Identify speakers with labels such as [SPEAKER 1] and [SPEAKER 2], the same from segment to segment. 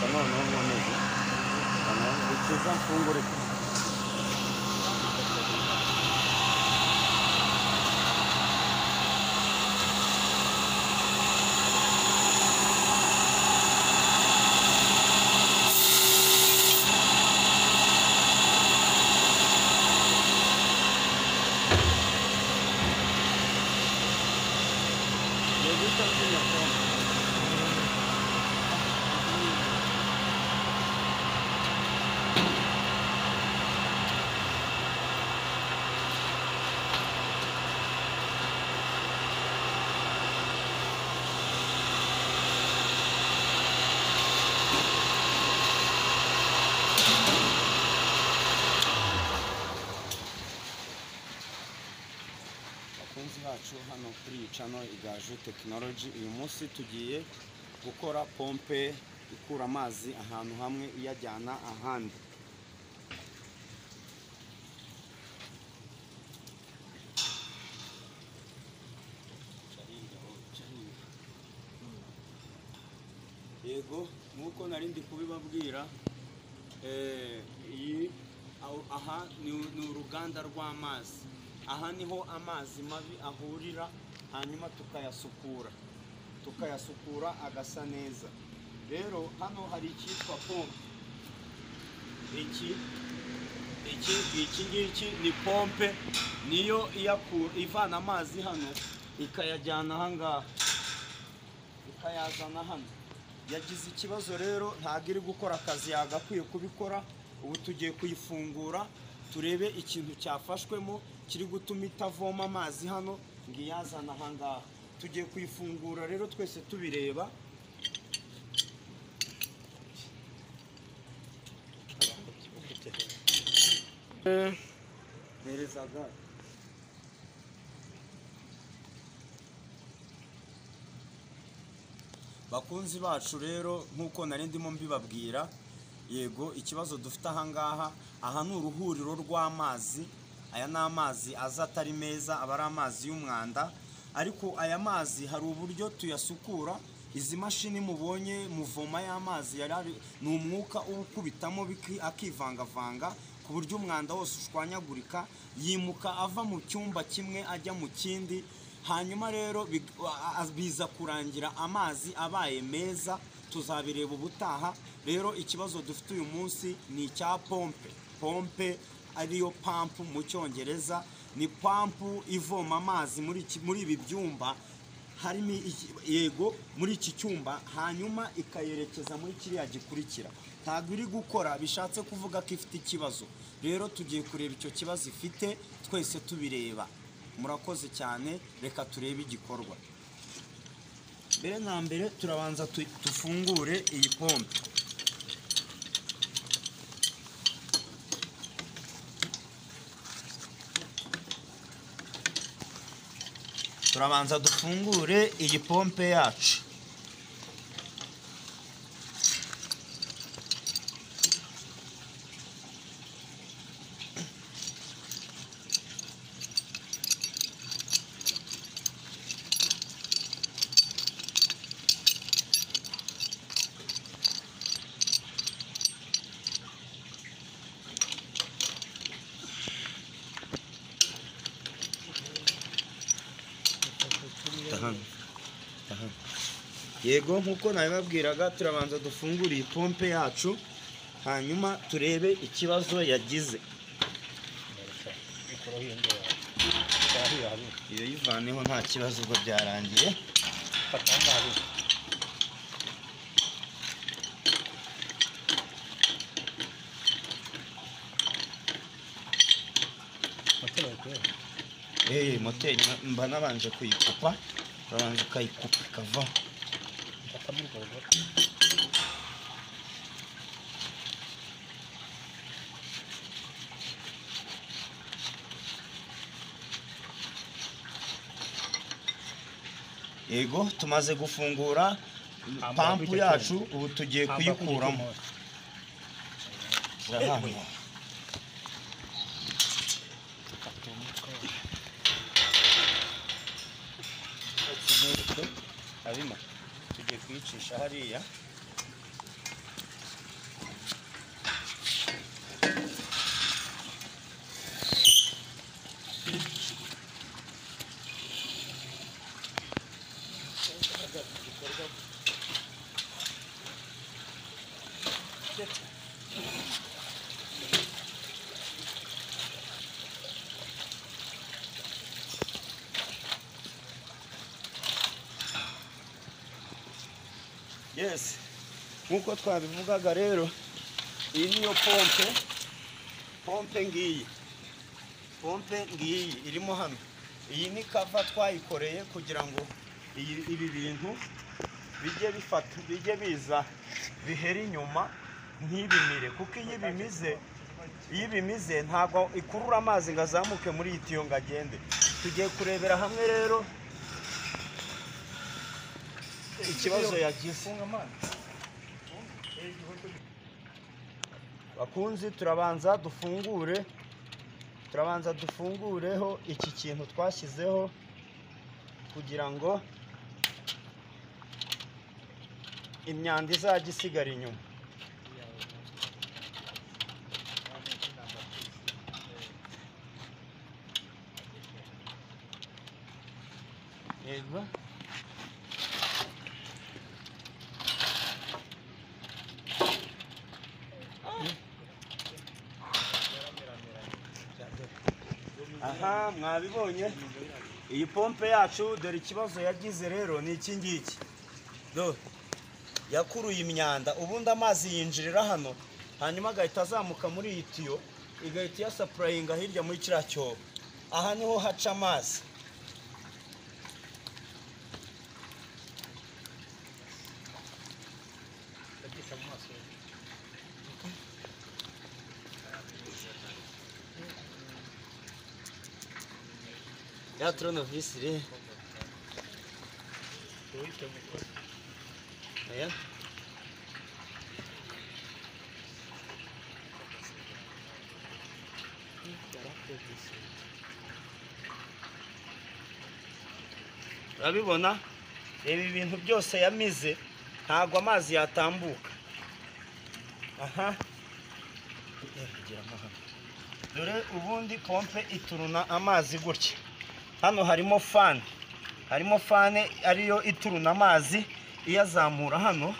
[SPEAKER 1] Noneho nkomeze ikiza mfungure. Bakunzi bacu hano kuri iyi channel Igaju Technology, uyu munsi tugiye gukora pompe ikura amazi ahantu hamwe iyajyana ahandi. Yego, nkuko nari ndi kubibabwira, iyi aha ni uruganda rw'amazi. Aha niho amazi mabi ahurira, hanyuma tukayasukura agasa neza. Rero hano hari icyitwa pompe. Iki ngiki ni pompe, niyo ivana amazi hano ikayajyana ahangaha, ikayazana hano. Yagize ikibazo rero, ntabwo iri gukora akazi yagakwiye kubikora. Ubu tugiye kuyifungura turebe ikintu cyafashwemo kiri gutuma itavoma amazi hano ngo iyazana ahangaha. Tugiye kuyifungura rero twese tubireba. Bakunzi bacu rero, nkuko nari ndimo mbibabwira, yego ikibazo dufite ahangaha, aha ni uruhuriro rw'amazi. Aya ni amazi aza atari meza, aba ari amazi y'umwanda, ariko aya mazi hari uburyo tuyasukura. Izi mashini mubonye muvoma y'amazi ni umwuka uwukubitamo akivangavanga ku buryo umwanda wose ushwanyagurika, yimuka ava mu cyumba kimwe ajya mu kindi. Hanyuma rero biza kurangira amazi abaye meza, tuzabireba ubutaha. Rero ikibazo dufite uyu munsi ni icya pompe. Pompe ariyo pampu mu cyongereza, ni pampu ivoma amazi muri ibi byumba harimo, yego muri iki cyumba, hanyuma ikayerekeza muri kiriya gikurikira. Ntabwo iri gukora, bishatse kuvuga ko ifite ikibazo. Rero tugiye kureba icyo kibazo ifite twese tubireba. Murakoze cyane, reka turebe igikorwa. Mbere na mbere turabanza tufungure iyi pompe. Turabanza dufungure iyi pompe yacu. Yego, nkuko nabibabwiraga, turabanza dufungure iyi pompe yacu, hanyuma turebe ikibazo yagize. Iyo yivaneho nta kibazo, ubwo byarangiye. Moteri mba nabanje kuyikupa, urabanza ukayikupa ikavaho. Yego, tumaze gufungura pampu yacu, ubu tugiye kuyikuramo. Tugiye kuyicisha hariya. Yes, nkuko twabivugaga rero iyi niyo pompe, pompe ngiyi, pompe ngiyi irimo hano. Iyi ni kava twayikoreye kugira ngo ibi bintu bijye bifata, bijye biza bihera inyuma ntibimire, kuko iyo ibimize ntabwo ikurura amazi ngo azamuke muri iyi tiyo ngo agende. Tugiye kurebera hamwe rero ikibazo yagize. Bakunzi, turabanza dufungure, turabanza dufungureho iki kintu twashyizeho kugira ngo imyanda izajya isigara inyuma. Yego. Aha mwabibonye iyi pompe yacu, dore ikibazo yagize rero ni iki ngiki. Dore yakuruye imyanda, ubundi amazi yinjirira hano hanyuma agahita azamuka muri iyi tiyo igahita iyasapurayinga hirya muri kiriya cyobo. Aha niho haca amazi. Ya tronovisi re. Aya. Urabibona ibi bintu byose yamize ntago amazi yatambuka. Aha. Dore ubundi pompe ituruna amazi gutya. Hano harimo fan, harimo fane ariyo ituruna amazi iyazamura hano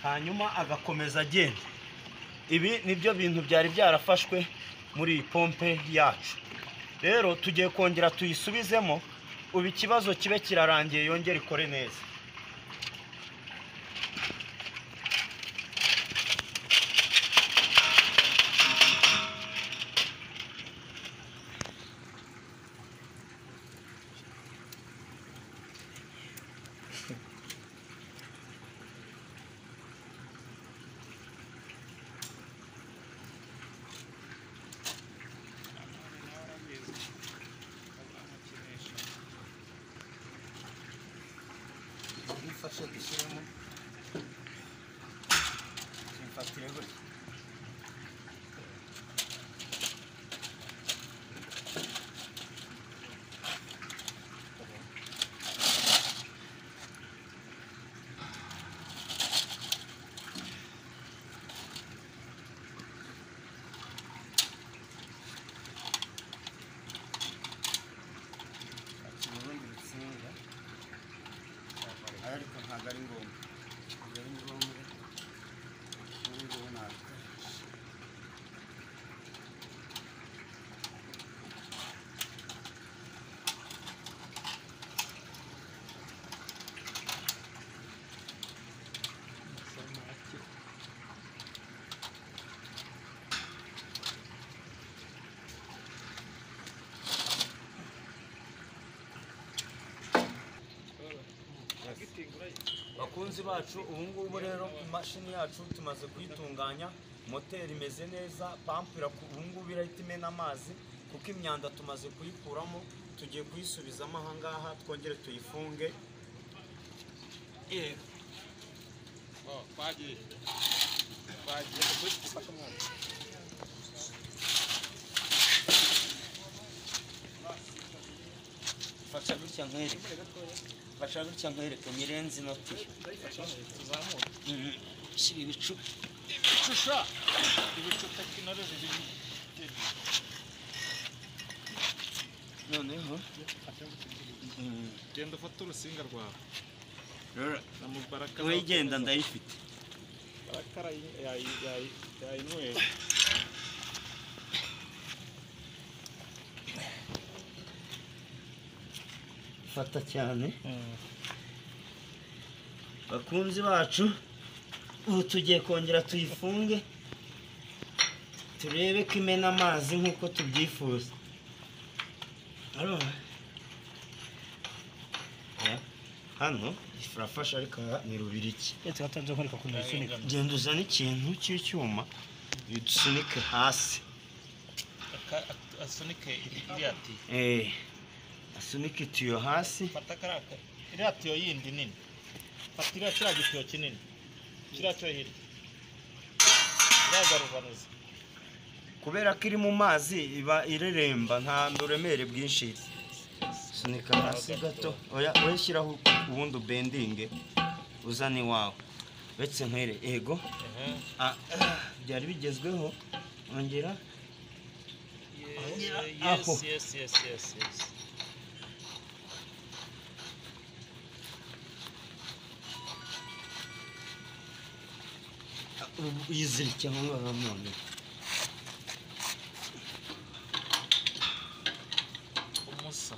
[SPEAKER 1] hanyuma agakomeza agenda. Ibi nibyo bintu byari byarafashwe muri iyi pompe yacu. Rero tugiye kongera tuyisubizemo, ubu ikibazo kibe kirarangiye yongere ikore neza. Mfashe dushyiremo, mfatire gutya. Urundi rutsinga ariko ntabwo ari ngombwa, ntabwo ari ngombwa ubu ngubu ntabwo. Bakunzi bacu, ubu ngubu rero imashini yacu tumaze kuyitunganya, moteri imeze neza, pampu ubu ngubu irahita imena amazi kuko imyanda tumaze kuyikuramo. Tugiye kuyisubizamo aha ngaha twongere tuyifunge. Fasha gutya nkwereke, fasha gutya nkwereke nyirenze inoti. Shyira ibicu,
[SPEAKER 2] ibicu sha, ibicu tekinoloji biri.
[SPEAKER 1] Noneho
[SPEAKER 2] genda ufate urusinga rwawe.
[SPEAKER 1] Wigenda ndayifite.
[SPEAKER 2] Karakara yayinyweye.
[SPEAKER 1] Fata cyane. Bakunzi bacu, ubu tugiye kongera tuyifunge turebe ko imena amazi nk'uko tubyifuza. Hano ifurafasha ariko ni rubiriki. Genda uzane ikintu cy'icyuma udusunike hasi.
[SPEAKER 2] Asunike iriya tiyo.
[SPEAKER 1] Asunike itiyo hasi.
[SPEAKER 2] Fata karaka. Iriya tiyo yindi nini. Fata iriya kiriya gitiyo kinini. Kiriya cyo hirya. Iriya.
[SPEAKER 1] Kubera ko iri mu mazi iba ireremba nta buremere bwinshi. Sunika hasi gato. Oya, uyishyiraho ubundi ubendinge uzane iwawe. Uretse nkwere ego. Byari bigezweho. Ongera.
[SPEAKER 2] Yes, yes, yes, yes, yes.
[SPEAKER 1] Uyizirike aho ngaho none.
[SPEAKER 2] Umusa.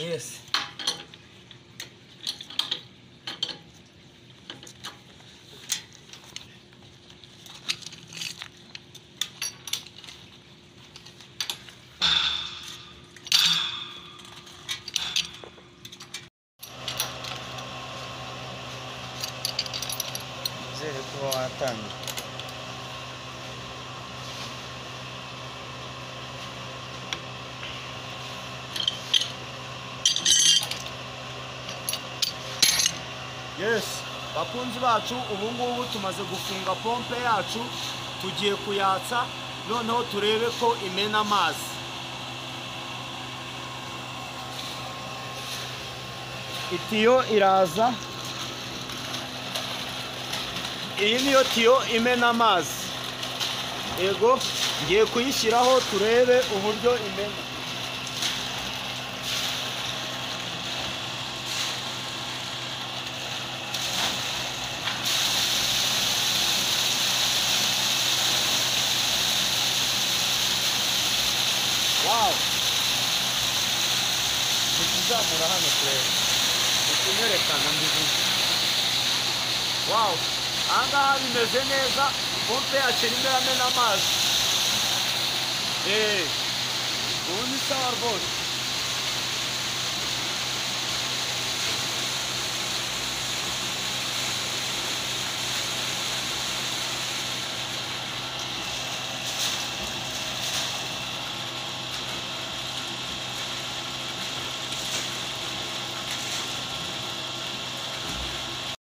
[SPEAKER 1] Yes. Nizere kuba watangiye. Yes, bakunzi bacu, ubu ngubu tumaze gufunga pompe yacu, tugiye kuyatsa noneho turebe ko imena amazi. Itiyo iraza. Iyi niyo tiyo imena amazi. Yego, ngiye kuyishyiraho turebe uburyo imena. Wow. Tuzamura hano turebe. Tunerekana mbivuze. Wow. Ahangaha bimeze neza, pompe yacu irimo iramena amazi. Ubu ni sawa rwose.